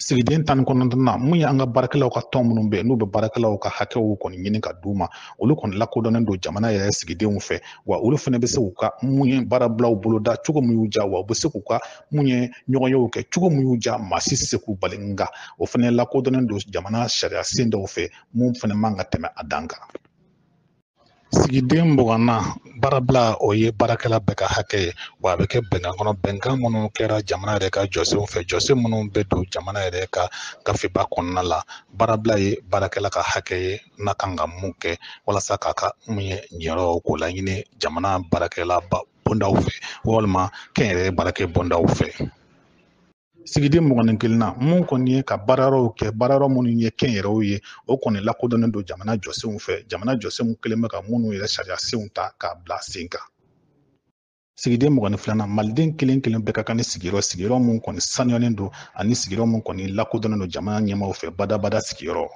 Sigiden 19nan, mun ye an ka baarakɛlaw ka tɔn minnu bɛ yen, n'u bɛ baarakɛlaw ka hakɛw kɔni ɲini ka d'u ma, olu kɔni lakodɔnnen don jamana yɛrɛ sigidenw fɛ. Wa olu fana bɛ se k'u ka mun ye baarabilaw boloda cogo min y'u ja, wa u bɛ se k'u ka mun ye ɲɔgɔnyew kɛ cogo min y'u ja, maa si tɛ se k'u bali. Nka o fana lakodɔnnen don jamana sariya sen dɔw fɛ, mun fana man ka tɛmɛ a dan kan. Sigiden 20nan, baarabila o ye baarakɛla bɛɛ ka hakɛ ye, wa a bɛ kɛ bɛnkan kɔnɔ, bɛnkan minnu kɛra jamana yɛrɛ ka jɔsenw fɛ, jɔsen minnu bɛ don jamana yɛrɛ ka gafeba kɔnɔna la. Baarabila ye baarakɛla ka hakɛ ye, n'a kan ka mun kɛ walasa k'a ka mun ye ɲɛyɔrɔ k'o laɲini jamana baarakɛla bondaw fɛ walima kɛnyɛrɛye baarakɛ bondaw fɛ. Sigiden 21nan, mun kɔni ye ka baarayɔrɔw kɛ, baarayɔrɔ minnu ye kɛnyɛrɛw ye, o kɔni lakodɔnnen don jamana jɔsenw fɛ, jamana jɔsenw kelen bɛ ka minnu yɛrɛ sariya senw ta k'a bila sen kan. Sigiden 22nan, maliden kelen kelen bɛɛ ka kan ni sigiyɔrɔ, sigiyɔrɔ mun kɔni sanuyalen don ani sigiyɔrɔ mun kɔni lakodɔnnen don jamana ɲɛmaaw fɛ, badabada sigiyɔrɔ.